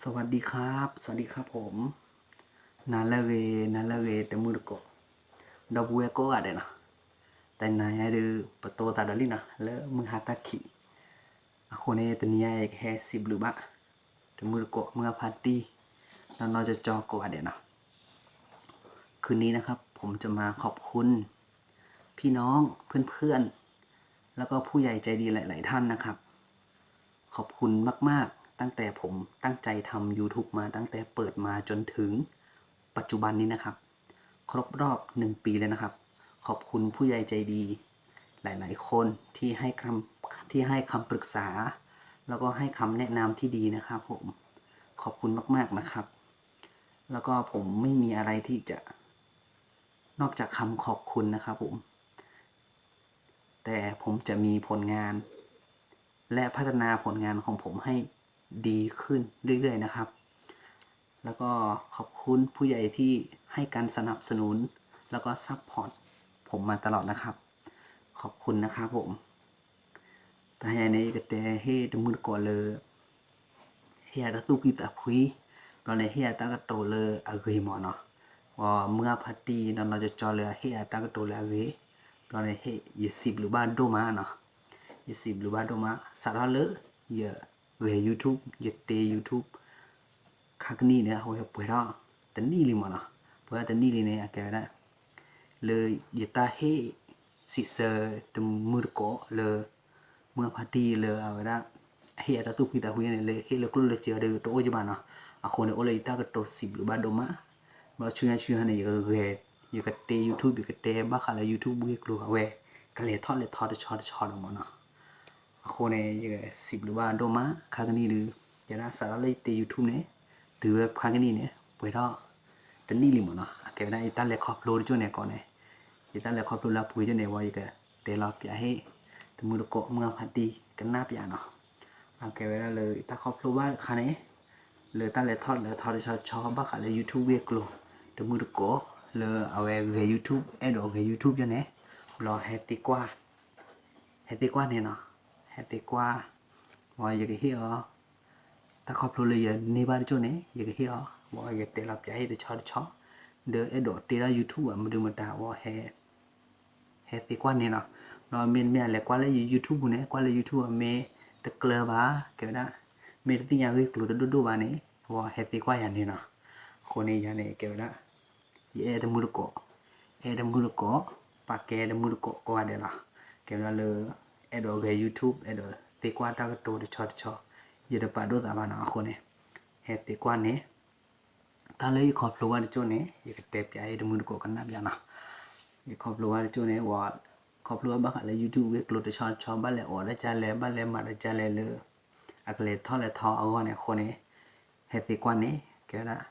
สวัสดีครับ สวัสดีครับผม နၤလၢအဂ့ၤ နၤလၢအဂ့ၤ တမုၢ်တကိး ဒီပုၢ်ဝဲၢ်ကိးဂၤဒဲးနီၤ တနၤညါဒုး ပတိသးဒီးလံနီၤ လၢမုၢ်ဟါတၢ်ခံး အဃိန့ၣ် တနံၤညါအံၤကဟဲစံးဘျုးဘၣ် တမုၢ်တကိး မုၢ်အဖါတံၢ် နီၢ်နီၢ်ကၠီကၠီကိးဂၤဒဲးနီၤ คืนนี้นะครับ ผมจะมาขอบคุณ พี่น้อง เพื่อนๆ แล้วก็ผู้ใหญ่ใจดีหลายๆ ท่านนะครับ ขอบคุณมากๆ ตั้งแต่ผมตั้งใจทำ YouTube มาตั้งแต่เปิดมาจนถึงปัจจุบันนี้นะครับ ครบรอบหนึ่งปีแล้วนะครับ ขอบคุณผู้ใหญ่ใจดีหลายๆ คนที่ให้คำที่ให้คำปรึกษา แล้วก็ให้คำแนะนำที่ดีนะครับผม ขอบคุณมากๆ นะครับ แล้วก็ผมไม่มีอะไรที่จะ นอกจากคำขอบคุณนะครับผม แต่ผมจะมีผลงาน และพัฒนาผลงานของผมให้ดีขึ้นเรื่อยๆ นะครับ แล้วก็ขอบคุณผู้ใหญ่ที่ให้การสนับสนุน แล้วก็ซัพพอร์ตผมมาตลอดนะครับ ขอบคุณนะครับผม တဟါညါန့ၣ် ယကတဲဟ့ၣ်တမုၢ်တကိးလၢ ဟ့ၣ်အတၢ်သူၣ်ဖှံသးဖှံ ဘျီန့ၣ် ဟ့ၣ်အတၢ်ကတိၤလၢအဂ့ၤမးနီၤ ပှၤမုၢ်အဖါတံၢ်နီၢ်နီၢ်ကၠီကၠီလၢအဟ့ၣ်အတၢ်ကတိၤလၢအဂ့ၤ ဘျီန့ၣ် ယစံးဘျုးဘၣ်ဒိၣ်မးနီၤ ယစံးဘျုးဘၣ်ဒိၣ်မး စးထီၣ်လၢ ယဂဲၤ YouTube ယတဲ YouTube ခါကနံၣ်န့ၣ် အဝဲပှဲၤထီၣ်တနံၣ်လံမးနီၤ ပှဲၤထီၣ်တနံၣ်လံန့ၣ် အကဲဝဲဒၣ် လၢယတၢ်ဟ့ၣ်စံးဆၢတမုၢ်တကိးလၢ မုၢ်အဖါတံၢ်လၢအဝဲဒၣ် အဟ့ၣ်အတၢ်သူၣ်ဖှံသးဖှံန့ၣ် လၢဟ့ၣ်လၢကျိၣ်လၢစ့အီၤဒီးတအိၣ်ကဘၣ်နီၤ အဃိန့ၣ် အိၣ်လၢယတၢ်ကတိၤစံးဘျုးဘၣ်ဒိၣ်မး ဘျီဆူညါဆူညါန့ၣ် ယကဂဲၤ ယကတဲ YouTube ယကတဲဘၣ်ဃးလၢ YouTube ဂ့ၢ်ကျိၤအဝဲ ကလဲၤထီၣ်လဲၤထီတဆီတဆီဒီးမးနီၤ အဃိန့ၣ် ယစံးဘျုးဘၣ်ဒိၣ်မး ခါကနံၣ်ဒုး ယဲဒၣ်စးထီၣ်လၢယတဲ YouTube န့ၣ် တုၤဝဲခါကနံၣ်န့ၣ် ပှဲၤထီၣ်တနံၣ်လံမးနီၤ အကဲဝဲဒၣ်ယတၢ်လဲၤခီဖျိတကၠိၢ်န့ၣ်ကိးန့ၣ် ယတၢ်လဲၤခီဖျိလၢအပှ့ၤကၠိၢ်န့ၣ် ဝံၤယကတဲလီၤပၠးဟ့ၣ် တမုၢ်တကိး မုၢ်အဖါတံၢ် ကနၣ်ပၠးနီၤ အကဲဝဲဒၣ်လၢယတၢ်ခီဖျိဘၣ်တခါန့ၣ် လၢတၢ်လဲၤထီၣ်လဲၤထီတဆီတဆီ ဘၣ်ဃးလၢ YouTube ဂ့ၢ်ကျိၤ တမုၢ်တကိး လၢအဝဲဂဲၤ YouTube အဲၣ်ဒိးဂဲၤ YouTube ယဲန့ၣ် ဘျီဟဲသံကွၢ် ဟဲသံကွၢ်န့ၣ်နီၤ ဟဲသံကွၢ် ဝံၤယကဟ့ၣ်အီၤ တၢ်ခီဖျိလၢယန့ၢ်ဘၣ်တကၠိၢ်န့ၣ် ယကဟ့ၣ်အီၤ ဝံၤယတဲလီၤပၠးဟ့ၣ်တဆီတဆီ ဒီးအဲၣ်ဒိးတ့ထီၣ် YouTube အမနုၤမတၤ ဝံၤဟဲ ဟဲသံကွၢ်န့ၣ်နီၤ ဘျီမ့တမ့ၢ်အလဲၤကွၢ်လၢယ YouTube ပူၤန့ၣ် ကွၢ်လၢ YouTube အမ့ၢ်တကျၢၤဘၣ် ကဲဝဲဒၣ် မ့ၢ်တသ့ၣ်ညါဂ့ၢ်ကျိၤတဒိၣ်ဒိၣ်ဘၣ်န့ၣ် ဝံၤဟဲသံကွၢ်ယၤန့ၣ်နီၤ အဃိန့ၣ်ယၤန့ၣ် ကဲဝဲဒၣ် ယအဲၣ်တမုၢ်တကိး အဲၣ်တမုၢ်တကိး ပာ်ကဲတမုၢ်တကိးကိးဂၤဒဲးလီၤ ကဲဝဲဒၣ်လၢ အဲၣ်ဒိးဂဲၤ YouTube အဲၣ်ဒိးသံကွၢ်တၢ်ကတိၤတဆီတဆီ ယတပာ်ဒိၣ်သးဘၣ်နီၤ အဃိန့ၣ် ဟဲသံကွၢ်န့ၣ် တၢ်လၢယခီဖျိဘၣ်တကၠိၢ်န့ၣ် ယကတဲပၠးယတမုၢ်တကိးကနၣ်ပၠးနီၤ ယခီဖျိဘၣ်တကၠိၢ်န့ၣ် ဝံၤ ခီဖျိဘၣ်ဘၣ်ဃးလၢ YouTube ဂ့ၢ်ကျိၤတဆီတဆီ ဘၣ်လဲၤအီၣ်တၢ်ကလဲၣ် ဘၣ်လဲၤမၤတၢ်ကလဲၣ်လၢ အကလဲၤထီၣ်လဲၤထီအဂီၢ်န့ၣ် အဃိန့ၣ် ဟဲသံကွၢ်န့ၣ် ကဲဝဲဒၣ်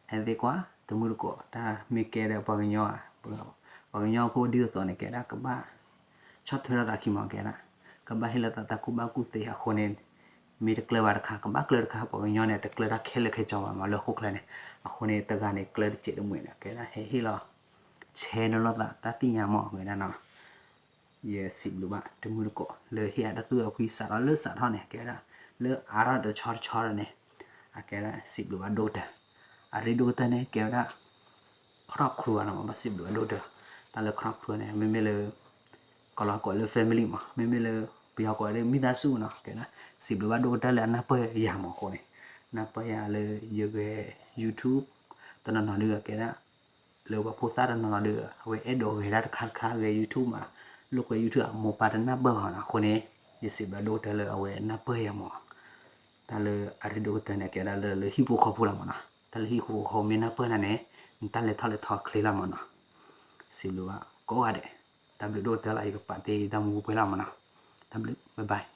ဟဲသံကွၢ် တမုၢ်တကိး တၢ်မ့ၢ်ကဲဒီးပှၤကညီဧါ ပှၤကညီဖိဒ်သိးသိးန့ၣ် ကဲဒၣ်ကဘၣ် ဆီၣ်ထွဲလိာ်သးခံမး ကဲဒၣ် ကဘၣ်ဟ့ၣ်လီၤသးတၢ်ကူၣ်ဘၣ်ကူၣ်သ့အဃိန့ၣ် မ့ၢ်တကျၢၤဘၣ်တခါ ကဘၣ်ကျၢၤတခါ ပှၤကညီန့ၣ် တကျၢၤတၢ်ခဲလၢာ်ခဲဆ့ဘၣ်မး လၢဟီၣ်ခိၣ်ချၢန့ၣ် အဃိန့ၣ် တဂၤန့ၣ်ကျၢၤတစဲးတမှဲၤန့ၣ် ကဲဒၣ်ဟဲဟ့ၣ်လီၤ ဆဲးနီၤလိာ်သးတၢ်သ့ၣ်ညါမး ကဲဒၣ်နီၤ ယစံးဘျုးဘၣ် တမုၢ်တကိး လၢဟ့ၣ်အတၢ်သူၣ်ဖှံသးဖှံ စးထီၣ်လၢစးထီၣ်န့ၣ် ကဲဝဲဒၣ် လၢအါထီၣ်တဆီတဆီဒီးန့ၣ် အကဲဒၣ်စံးဘျုးဘၣ်ဒိၣ်ကတၢၢ် အရ့ဒိၣ်ကတၢၢ်န့ၣ် ကဲဝဲဒၣ် ခီၣ်ခူနီၤ ဘၣ်စံးဘျုးဘၣ်ဒိၣ်ကတၢၢ် တၢ်လၢခီၣ်ခူန့ၣ် မ့မ့ၢ်လၢ ကီၤလၤဝါကိးလၢ family မး မ့မ့ၢ်လၢ ပယီၤကိးလၢ မိသားစု နီၤ ကဲဒၣ် စံးဘျုးဘၣ်ဒိၣ်ကတၢၢ်လၢအနၢ်ပၢၢ်ယၤမးအဃိန့ၣ် နၢ်ပၢၢ်ယၤလၢယဂဲၤ YouTube တနီၤနီၤဒုး ကဲဒၣ် လၢပှၤဖိသၣ်တနီၤနီၤဒီး အဝဲအဲၣ်ဒိးဂဲၤတၢ်တခါတခါ ဂဲၤ YouTube မး လိာ်ကွဲ YouTube အမိၢ်ပၢ်တနၢ်ပၢၢ်ဘၣ်နီၤ အဃိန့ၣ် ယစံးဘျုးဒိၣ်ကတၢၢ်လၢအဝဲနၢ်ပၢၢ်ယၤမး တၢ်လၢအရ့ဒိၣ်ကတၢၢ်န့ၣ် ကဲဒၣ်လၢ လၢဟံၣ်ဖိဃီဖိလီၤမးနီၤ တၢ်လၢဟံၣ်ဖိဃီဖိမ့ၢ်နၢ်ပၢၢ်နၤန့ၣ် နတၢ်လဲၤထီၣ်လဲၤထီချ့လီၤမးနီၤ စံးဘျုးဘၣ်ကိးဂၤဒဲး တၢ်ဘျုးဒိၣ်ကတၢၢ်လီၤ ယကပာ်တ့ၢ်တၢ်မူပှဲၤလီၤမးနီၤ တၢ်ဘျုး bye bye